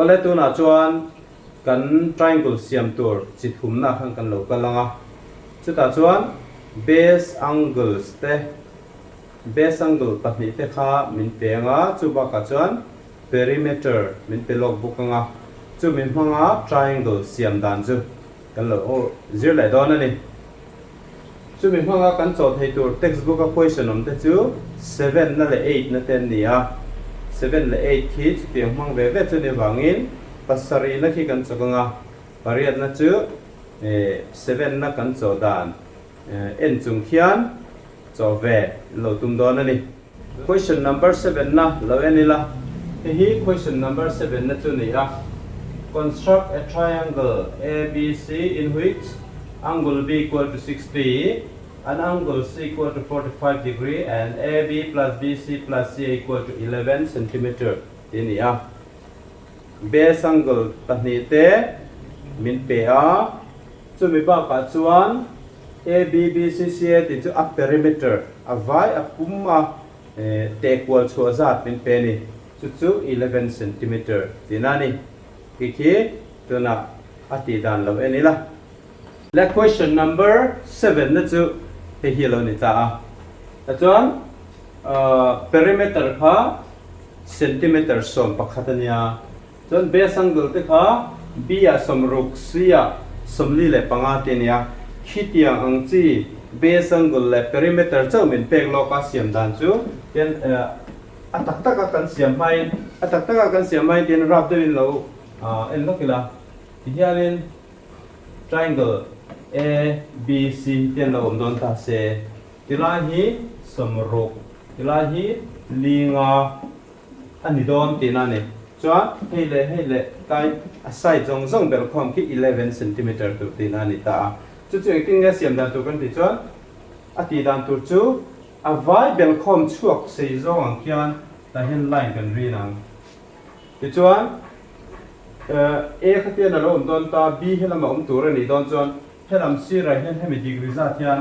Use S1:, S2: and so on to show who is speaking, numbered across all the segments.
S1: Awle tunah chuan kan triangle siam tur chi thumna khan kan lo kal ang a, chutah chuan base angles te base angle pahnihte kha min pe ang a, chu bakah chuan perimeter min pe lawk bawk ang a, chumi hmanga triangle siam dan chu kan lo zir leh dawn a ni. Chumi hmanga kan chaw thei tur textbook a question awm te chu seven na leh eight na te an ni a, seven leh eight khi chutiang hmang ve ve chu ni vangin pasarih na khi kan chawk ang a, pariat na chu seven na kan chaw dan en chung khian chaw ve lo tum dawn a ni. Question number seven na lo en ila, hei hi question number seven na chu ni a, Construct a triangle ABC in which angle B equal to 60 and angle C equal to 45 degree and AB plus BC plus CA equal to 11 centimeter tih a ni a. Base angle pahnih te min pe a, chumi bakah chuan ABBCCA tih chu a perimeter, a vai a pum a teh kual chhuah zat min pe a ni, chu chu 11 centimeter tihna a ni. Khi khi tunah a tih dan lo en ila. Le question number seven na chu hei hi a lo ni ta a. Tichuan perimeter kha centimeter 11 a nia. Chuan base angle te kha B ah 60, C ah 45 te a nia. Khitiang ang chi base angle leh perimeter chauh min pek lawk a siam dan chu tian a tak tak a kan siam hmain a tak tak a kan siam hmain tian rap deuhin lo en lawk ila. Tihianin triangle A, B, C hi te an lo awm dawn ta se, tilai hi 60, tilai hi 5 a ni dawn tihna a ni. Chuan hei leh hei leh tlai a side zawng zawng belh khawm khi 11 centimeter tur tihna a ni ta a. Chu chu engtin nge siam dan tur kan tih chuan a tih dan tur chu a vai belh khawm chhuak sei zawng ang khian tah hian line kan rin ang. Tichuan A kha tian a lo awm dawn ta, B helam a awm tur a nih dawn chuan helam sirah hian hemi degree zat hian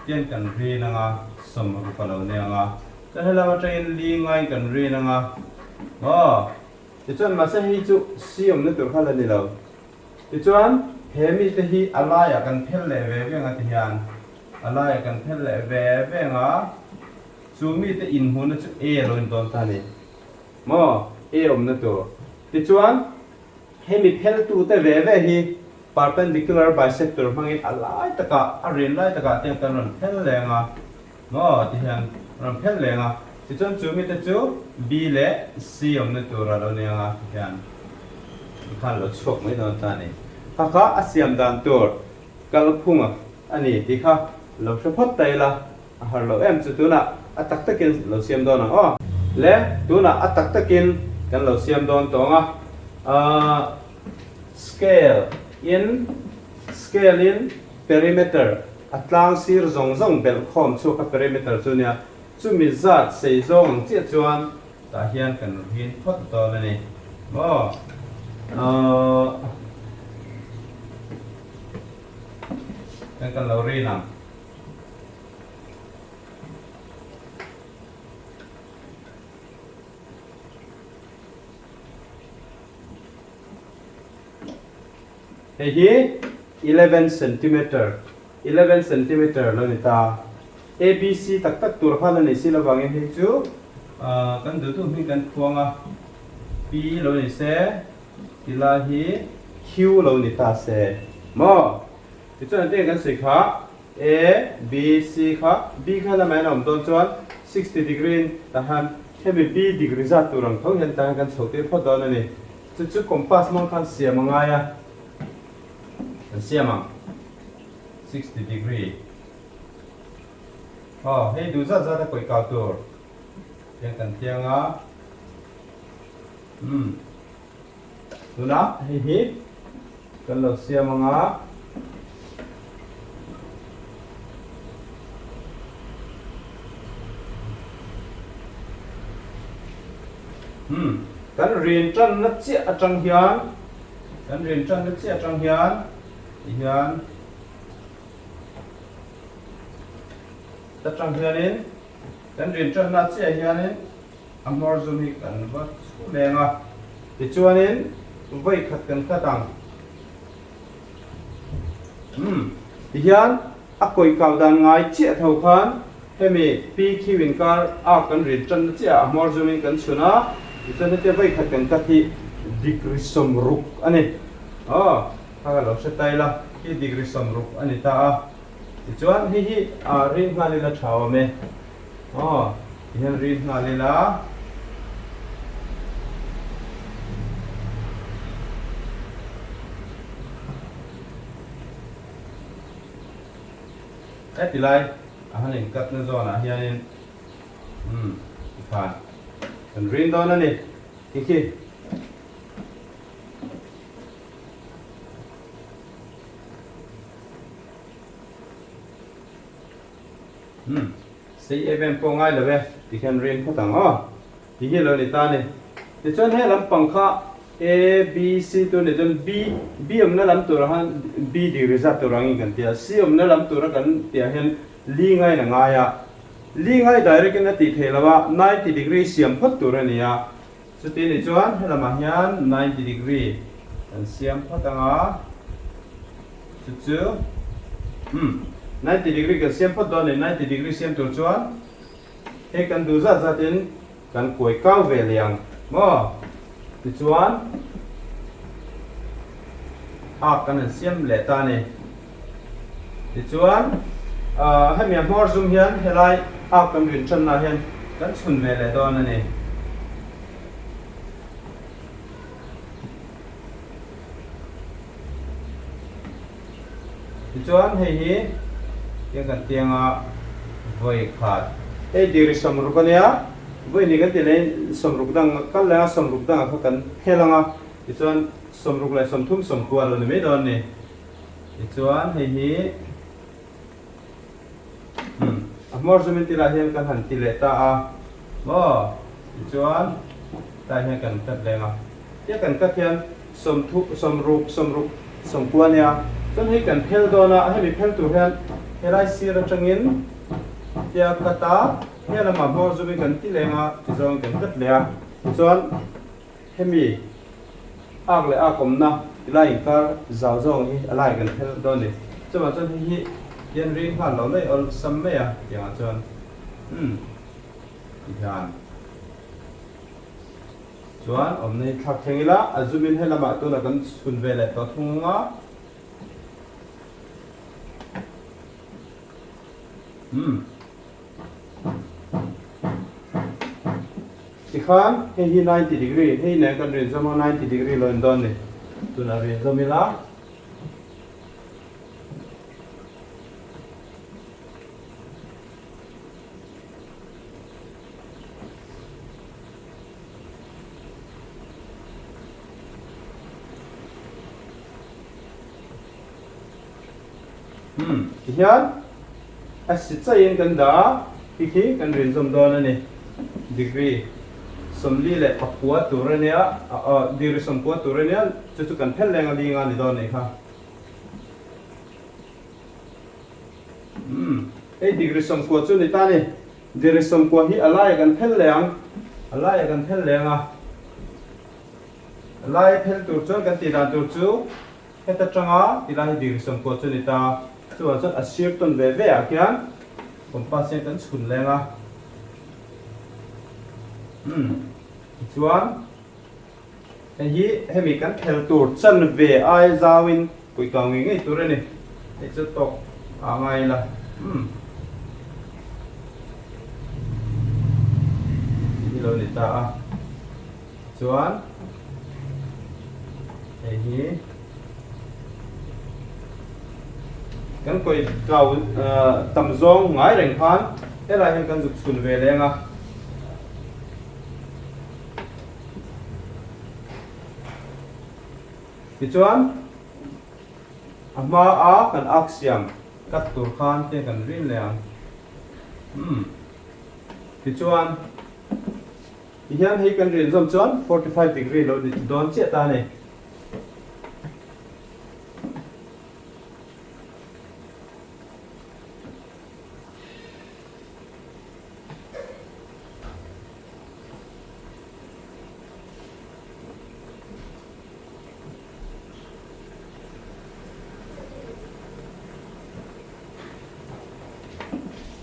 S1: tian kan rin ang a, 60 a lo ni ang a. Chuan helam atangin li ngaiin kan rin ang a. Aw, tichuan mahse hei chu C awmna tur kha la ni lo. Tichuan he mite hi a laiah kan phel leh ve veng a tihian a laiah kan phel leh ve veng a, chu mite inhmuhna chu A a lo in dawn ta a ni. Maw? E awmna tur. Tichuan, hemi pheltute ve ve hi perpendicular bisector hmangin a lai takah, a rin lai takah te kan rawn phel leng a. Maw? Ti hian rawn phel leng a. Tichuan chu mite chu B leh C awmna tur a lo ni ang a, ti hian tikhan lo chhuak mai dawn ta a ni. Kha kha a siam dan tur kalphung a ni tih kha lo hre phawt ta ila. A har lo em chu tunah a tak takin lo siam dawn ang aw. Le tunah a tak takin kan lo siam dawn tawng a. Ahh scale in scale in perimeter a tlang sir zawng zawng belh khawm chhuak a perimeter chu nia chumi zat sei zawng ang chiah chuan tah hian kan rin phawt dawn a ni maw. Ahh kan lo rin ang. Hei hi 11 centimeter, 11 centimeter lo ni ta. ABC tak tak tur khan a nei si lovangin hei chu kan duh duh hming kan phuang a, P lo ni se, tilai hi Q lo ni ta se maw? Tichuan engtin nge kan sawi kha? A, B, C kha B kha lamah hian a awm dawn chuan 60 degree in tah hian hemi B degree zat tur ang tho hian tah hian kan chho tir phawt dawn a ni. Chu chu compass hmang khan siam a ngai a, kan siam ang 60 degree. Aw hei duh zat zat a kawih kau tur hian kan tiang a, umm. Tunah hei hi kan lo siam ang a. Hmm, kan rin tanna chiah atang hian, kan rin tanna chiah atang hian, ti hian, ta tang hianin, kan rin tanna chiah hianin, A hmawr zum hi kan va chhu leng a, tichuanin vawi khat kan cut ang. Umm tihian a kawi kau dan ngai chiah tho khan hemi PQ inkar arc kan rin tanna chiah ah a hmawr zumin kan chhun a, tichuan hetia vawi khat kan cut hi degree 60 a ni. Aw kha ka lo hre ta ila khi degree 60 a ni ta a, tichuan hei hi rin nghal ila tha awm e. Aw tihian rin nghal ila. Heti lai a han incut na zawn ah hianin umm tikhan kan rin dawn a ni khi khi. Umm sei em em pawh ngai lo e ti hian rin phawt ang aw ti hi lo ni ta a ni. Tichuan he lampang kha A, B, C tur ni chuan B, B awmna lam turah khan B degree zat tur angin kan ti a, C awmna lam tura kan tihah hian li ngaiin a ngai a, li ngai direct in a tih theih lo a, 90 degree siam phawt tur a ni a. Chuti nih chuan helamah hian 90 degree kan siam phawt ang a, chu chu umm 90 degree kan siam phawt dawn a ni, 90 degree siam tur chuan hei kan duh zat zatin kan kuai kau ve leh ang maw? Tichuan arc kan han siam leh ta a ni. Tichuan hemi a hmawr zum hian helai arc kan rin tanna hian kan chhun ve leh dawn a ni. Tichuan hei hi tiang kan tiang a vawi khat. Hei degree 60 a nia, vawi ni kan tih laiin 60 dang kal leh a, 60 dangah kha kan phel ang a, tichuan 60 leh 30 90 a lo ni mai dawn a ni. Tichuan hei hi umm a hmawr zawmin ti lah hian kan han ti leh ta a maw tichuan tlai hian kan cut leng a tia kan cut hian sawmthu sawmruk sawmruk sawmkua nia chuan hei kan phel dawn a hemi phel tur hian helai sir atangin tia cut a he lamah hmawr zawmin kan ti leng a tizawngin kan cut leh a tichuan Hemi ak leh ak awmna ti lai inkar zau zawng hi a lai kan phel dawn a ni. Chuvang chuan hei hi hian ring nghal lo mai awlsam mai a tiangah chuan umm ti hian chuan awmna hi thlak thleng ila a zoom in helamah tunah kan chhun ve leh tawh thung ang a. Umm. Tikhan hei hi 90 degree, hei nen kan rin zawm a 90 degree lo in dawn ni. Tunah rin zawm ila. Umm tihian a si chaiin kan dah a, khi khi kan rin zawm dawn a ni. Degree 49 tur a nia, aw degree 90 tur a nia, chu chu kan phel leng a linga ni dawn nih kha. Umm hei degree 90 chu ni ta a ni. Degree 90 hi a laiah kan phel leh ang, a laiah kan phel leng a. A lai phel tur chuan kan tih dan tur chu Heta tanga ti lai hi degree 90 chu a ni ta. Chuvang chuan a sir tawn ve ve ah khian compass hian kan chhun leng a. Umm tichuan hei hi hemi kan phel tur chan ve ai zauin puihkau ngei ngei tur a ni. Hei chu tawk a ngai ila. Umm tih hi lo ni ta a. Chuan hei hi kan kawi kau tam zawng ngai reng khan helai hian kan zuk chhun ve leng a. Tichuan a hma a kan ak siam cut tur khan te kan rin leh ang. Umm tichuan. Tihian hei kan rin zawm chuan 45 degree lo ni dawn chiah ta a ni.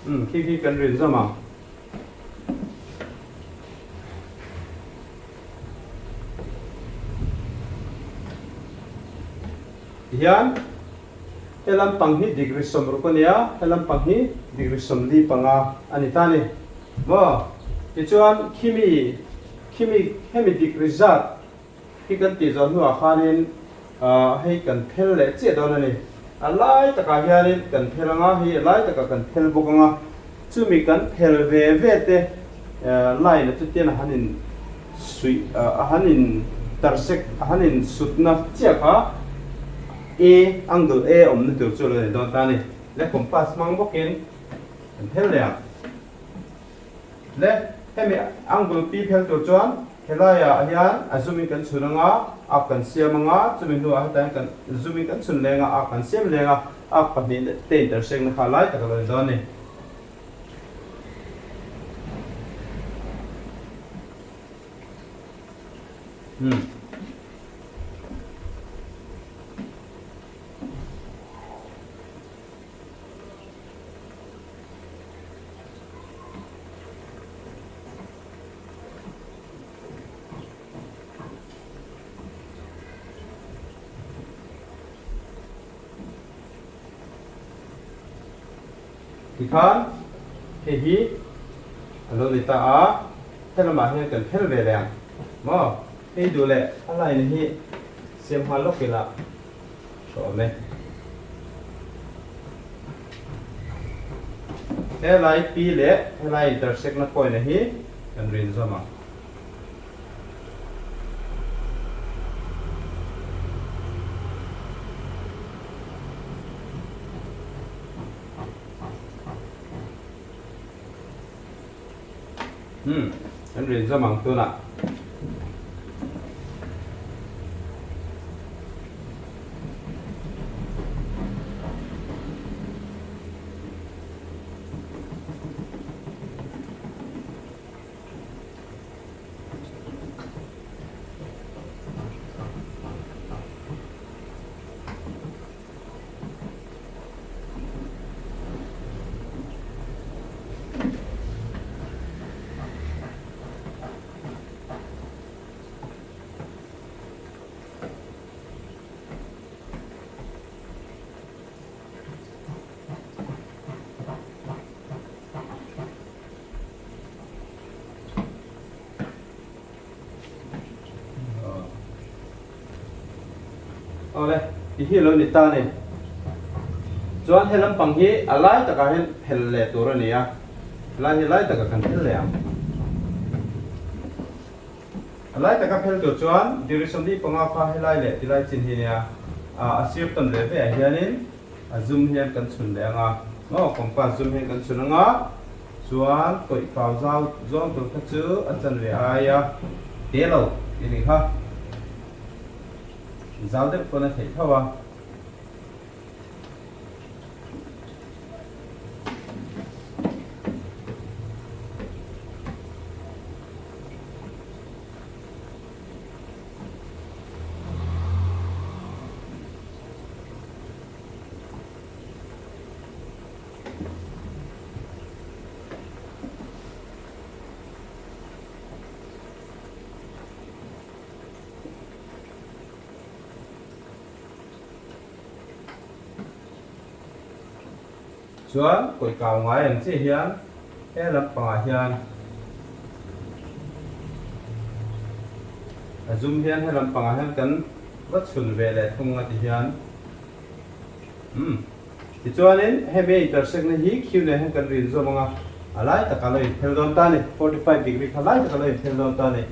S1: Umm khi khi kan rin zawm ang. Tihian he lampang hi degree 60 a nia, he lampang hi degree 45 a ni ta a ni. Maw? Tichuan khimi khimi hemi degree zat Hi kan tih zawh hnuah khanin hei kan phel leh chiah dawn a ni. A lai takah hianin kan phel ang a, hei a lai takah kan phel bawk ang a. Chumi kan phel ve ve te line a chutian a han in suih a han in tarsek a han in sutna chiah kha A angle A awmna tur chu a lo ni dawn ta a ni. Le compass hmang bawkin kan phel leh ang. Le hemi angle P phel tur chuan Helaiah hian a zum in kan chhun anga ak kan siam anga, chumi hnuah hetah hian kan zum in kan chhun leng a, ak kan siam leng a, ak pahnih te intersekna kha lai tak a lo ni dawn a ni. Umm. Tikhan hei hi a lo ni ta a, helamah hian kan phel ve leh ang maw? Hei duh leh a line hi siam nghal lawk ila tha awm e. Helai P leh helai intersect na point a hi kan rin zawm ang. Umm kan rin zawm ang tunah. Awle, ti hi lo ni ta a ni. Chuan he lampang hi a lai takah hian phel leh tur a ni a, helai hi lai takah kan phel leh ang. A lai taka phel tur chuan degree 45 kha helai leh tilai chin hi nia, a sir tawn ve ve ah hianin a zum hian kan chhun leh ang a, maw compass zum hian kan chhun ang a, chuan kawih kau zau zawng tur kha chu a chanve aia te lo tih nih kha zau deuh pawn a theih tho a. Chuan kawih kau ngai ang chiah hian he lampangah hian a zum hian he lampangah hian kan va chhun ve leh thung a ti hian umm tichuanin hemi a intersect na hi Q nen hian kan rin zawm ang a, a lai takah lo inphel dawn ta a ni, 45 degree kha lai takah lo inphel dawn ta a ni,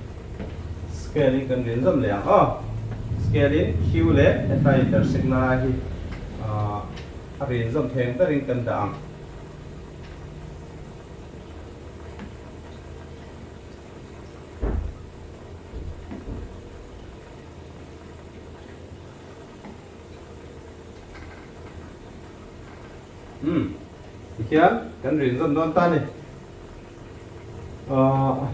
S1: scale in kan rin zawm leh ang aw, scale in Q leh hetlai intersect na lai hi ahh. A rin zawm theng berin kan dah ang. Umm, tikhian kan rin zawm dawn ta a ni. Ahh.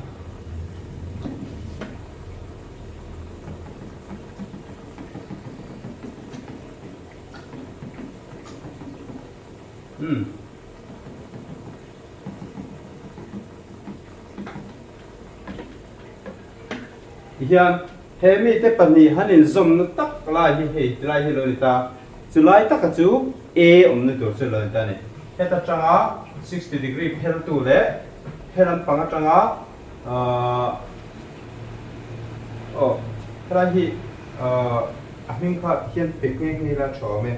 S1: Umm. Tihian he mite pahnih han inzawmna tak lai hi hei tilai hi lo ni ta. Chulai taka chu A awmna tur chu lo ni ta a ni. Heta tanga 60 degree pheltu leh he lampang atanga aah aw helai hi aah a hming kha hian pe nghe nghe ila tha awm e.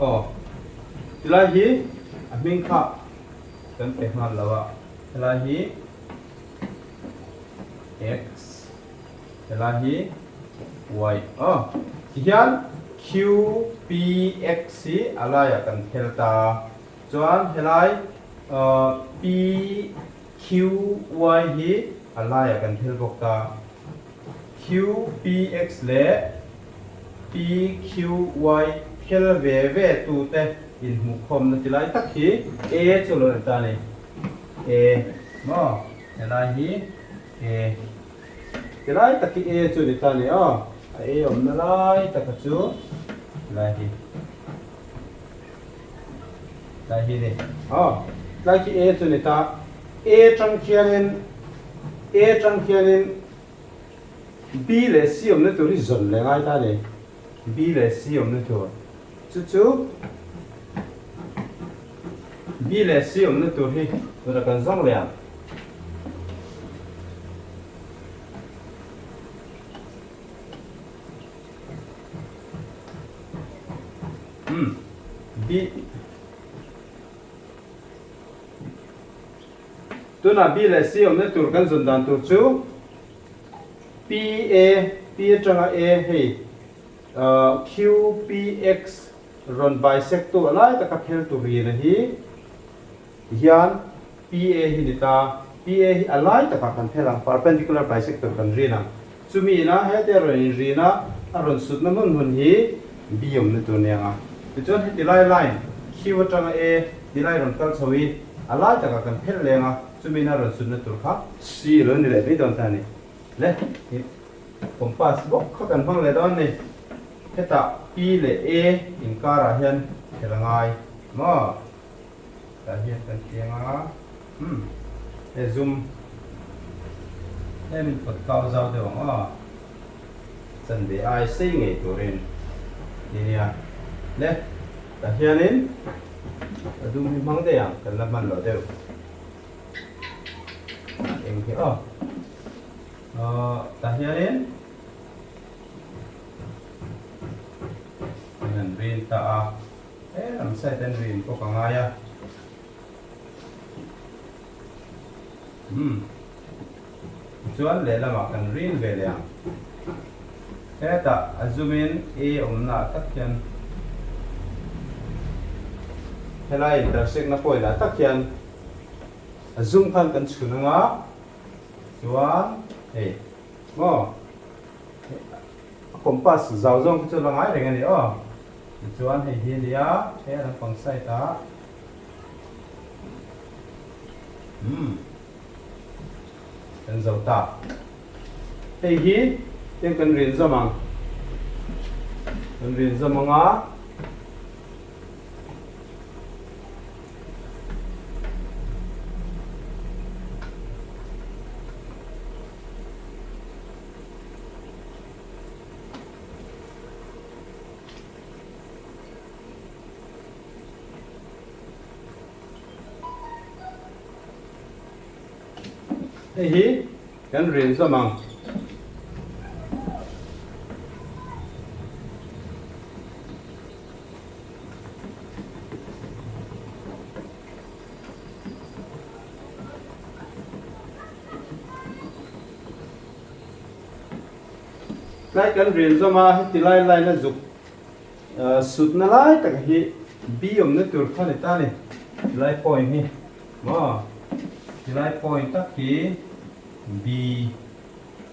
S1: Aw tilai hi a hming kha kan pe nghal lo a helai hi x helai hi y aw tihian q p x hi a laiah kan phel ta chuan helai p q y hi a laiah kan phel bawk ta q p x leh PQY phel ve ve tute inhmuhkhawmna ti lai tak hi A chu lo ni ta a ni. A maw? Helai hi A. Ti lai tak hi A chu ni ta a ni aw. A A awmna lai taka chu helai hi. Tlai hi ni. Aw, tlai khi A chu ni ta. A tang khianin A tang khianin B leh C awmna tur hi zawn leh ngai ta a ni. B leh C awmna tur chu chu B leh C awmna tur hi tunah kan zawng leh ang. Umm B Tunah B leh C awmna tur kan zawn dan tur chu P A, P atanga A hei Q P X rawn bisect tu a lai taka phel tur rian a hi hian P A hi ni ta. P A hi a lai takah kan phel ang, perpendicular bisector kan rin ang. Chumi ina hete a rawn inrin a, a rawn sutna hmun hmun hi B awmna tur nia ang a. Tichuan heti lai line Q atanga A ti lai rawn kal chho hi a lai takah kan phelh leng a, chumi ina rawn sutna tur kha C lo ni leh mai dawn ta a ni. Le, i compass bawk kha kan hmang leh dawn a ni. Hetah P leh A inkarah hian phel a ngai maw? Tah hian kan chiang a, umm he zoom he min pawt kau zau deuh ang aw, chanve ai sei ngei turin ti nia le tah hianin a dum hi hmang daih ang kan la hman loh deuh eng hi aw aw tah hianin kan han rin ta a. He lam side an rin pawh ka ngai a. Umm. Tichuan lehlamah kan rin ve leh ang. Hetah a zoom in A awmna ah tak hian helai intersect na point ah tak hian a zoom khan kan chhun anga chuan hei maw a compass zau zawng khi chu la ngai reng a ni aw. Tichuan hei hi a ni a, he lampang side ah umm kan zo ta. Hei hi eng kan rin zawm ang? Kan rin zawm ang a. Hei hi kan rin zawm ang. Tlai kan rin zawm a, heti lai laina zuk sutna lai tak hi B awmna tur kha ni ta ni, tilai point hi maw, tilai point tak hi B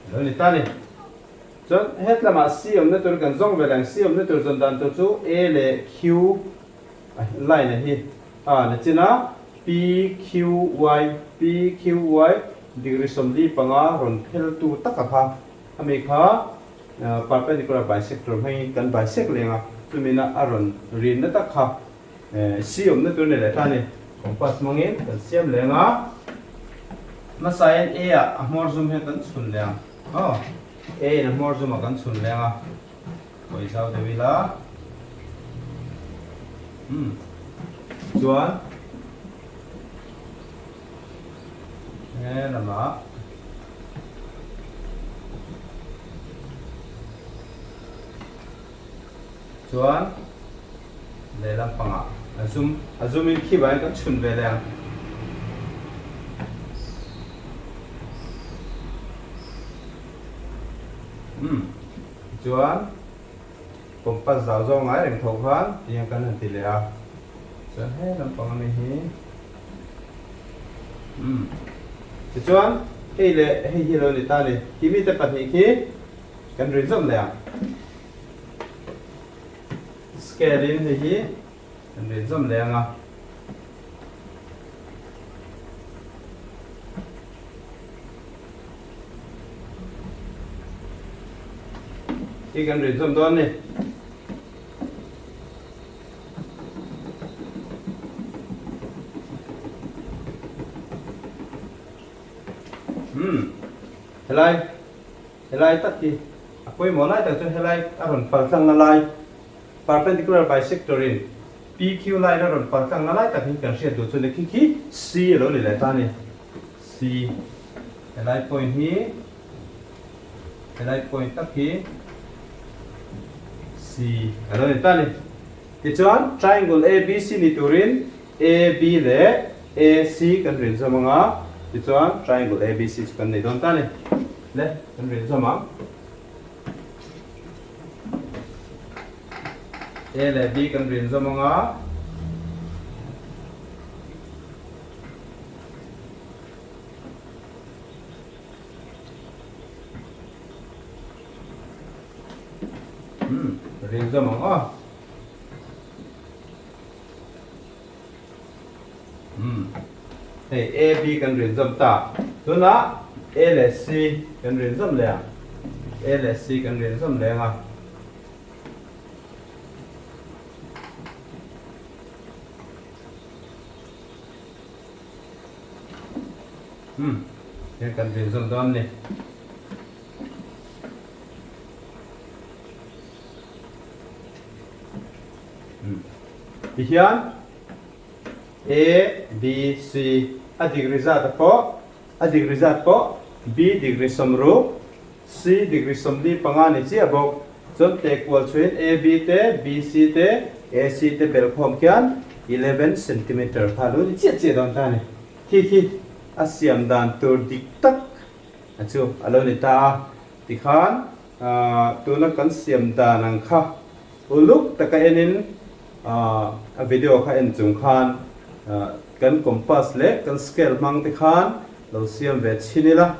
S1: a lo ni ta ni. Chuan hetlamah C awmna tur kan zawng ve leh ang, C awmna tur zawn dan tur chu A leh Q line a hi a ni chin a, P Q Y, P Q Y degree 45 rawn pheltu taka kha Ami kha perpendicular bisector hmangin kan bisect leng a, chumina a rawn rinna tak kha C awmna tur ni leh ta a ni. Compass hmangin kan siam leng a. Hmasain A ah a hmawr zum hian kan chhun leh ang. Aw, A in a hmawr zum ah kan chhun leh ang a. Hawi zau deuh ila. Umm. Chuan he lamah Chuan lehlam pangah a zum a zum in khi vangin kan chhun ve leh ang. Umm tichuan compass zau zawng ngai reng tho khan tihian kan han ti leh a. Chuan he lampang ami hi umm tichuan hei leh hei hi lo ni ta a ni. Khi mite pahnih khi kan rin zawm leh ang. Scale in hei hi kan rin zawm leh ang a. Hi kan rin zawm dawn a ni. Umm helai. Helai tak hi a pawimawh lai tak chu helai a rawn pal tlangna lai perpendicular bisector in PQ line a rawn pal tlangna lai tak hi kan hriat duh chu ni khi khi C a lo ni leh ta a ni. C helai point hi helai point tak hi C a lo ni ta a ni. Tichuan triangle ABC ni turin AB leh AC kan rin zawm ang a, tichuan triangle ABC chu kan nei dawn ta a ni. Le, kan rin zawm ang. A leh B kan rin zawm ang a. Hmm, rin zawm ang aw. Umm hei A B kan rin zawm ta. Tunah A leh C kan rin zawm leh ang. A leh C kan rin zawm leh ang a. Umm hian kan rin zawm dawn a ni. Tihian A, B, C a degree zat a pawh, a degree zat pawh B degree 60, C degree 45 ni chiah bawk. Chuan teh kual chhuiin A, B te, B, C te, A, C te bel khawm khian 11 centimeter kha a lo ni chiah chiah dawn ta a ni. Khi khi a siam dan tur dik tak a chu a lo ni ta a. Tikhan tuna kan siam dan ang kha uluk taka enin a video kha en chung khan kan compass leh kan scale hmang te khan lo siam ve chhin ila.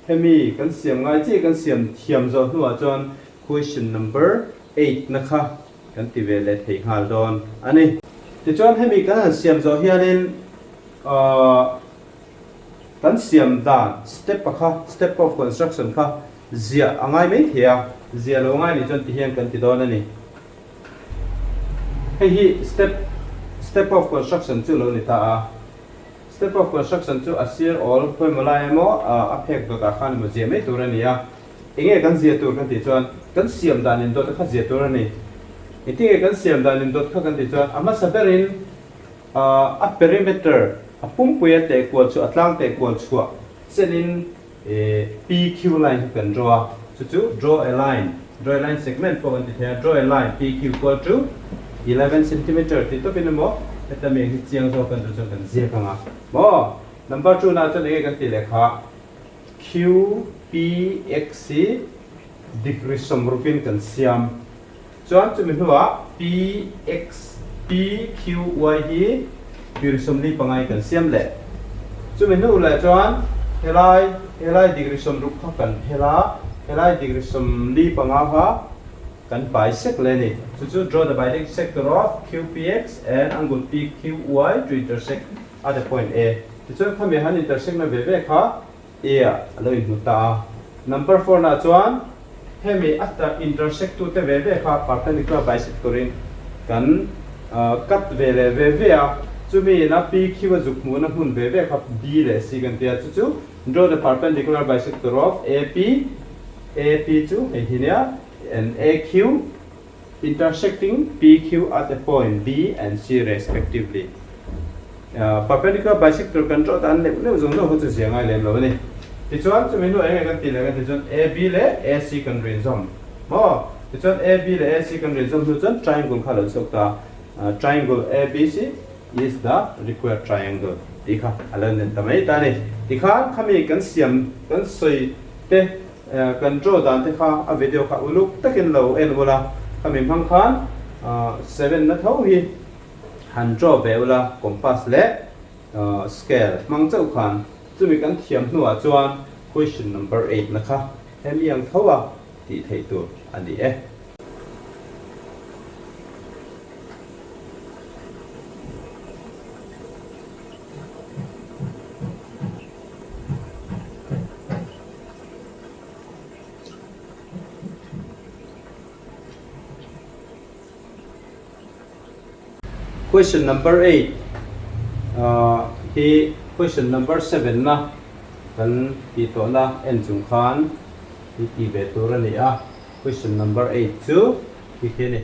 S1: Hemi kan siam ngai chiah kan siam thiam zawh hnuah chuan question number eight na kha kan ti ve leh thei nghal dawn a ni. Tichuan hemi kan han siam zawh hianin Kan siam dan step a kha, step of construction kha ziah a ngai mai thei a, ziah lo ngai nih chuan ti hian kan ti dawn a ni. Hei hi step, step of construction chu lo ni ta a. Step of construction chu a sir awl khawimaw lai emaw a phek dawtah khan emaw ziah mai tur a ni a. Enge kan ziah tur kan tih chuan kan siam dan indawt a kha ziah tur a ni. Engtinge kan siam dan indawt kha kan tih chuan a hmasa berin A perimeter, a pumpui a teh kual chu a tlang teh kual chhuah chenin PQ line hi kan draw a, chu chu draw a line, draw a line segment pawh kan ti thei a, draw a line PQ equal to 11 centimeter tih tawpin emaw heta mi ang hi chiang zawk kan duh chuan kan ziak ang a maw. Number two nah chuan enge kan tih leh kha QPX hi degree 60 in kan siam. Chuan chumi hnuah PX, PQY hi degree 45 in kan siam leh. Chumi hnu leh chuan helai, helai degree 60 kha kan hel a, helai degree 45 kha kan bisect leh a ni. Chu chu draw the bisector of QPX and angle PQY to intersect at a point A. Tichuan khami han intersect na ve ve kha A ah a lo inhmu ta a. Number four nah chuan hemi a ta intersect tu te ve ve kha perpendicular bisector in kan cut ve leh ve ve a, chumi ina PQ a zuk hmuhna hmun ve ve kha B leh C kan ti a, chu chu Draw the perpendicular bisector of AP, AP chu hei hi nia, and AQ intersecting PQ at a point B and C respectively. Perpendicular bisector kan draw ta an leuh leuh zawng zawng kha chu zia ngai lem lo a ni. Tichuan chumi hnu eng nge kan tih leh kan tih chuan AB leh AC kan rinzawm maw? Tichuan AB leh AC kan rinzawm hnu chuan triangle kha a lo chhuak ta. Triangle ABC is the required triangle tih kha a lo nen ta mai ta a ni. Tikhan khami kan siam kan sawi te kan draw dan te kha a video kha uluk takin lo en ula, khami hmang khan 7 na tho hi han draw ve ula compass leh scale hmang chauh khan chumi kan thiam hnuah chuan question number 8 na kha hemi ang tho a tih theih tur a ni e. Question number 8 hi question number 7 na kan tih tawhna en chung khan i ti ve tur a ni a. Question number 8 chu khi khi a ni.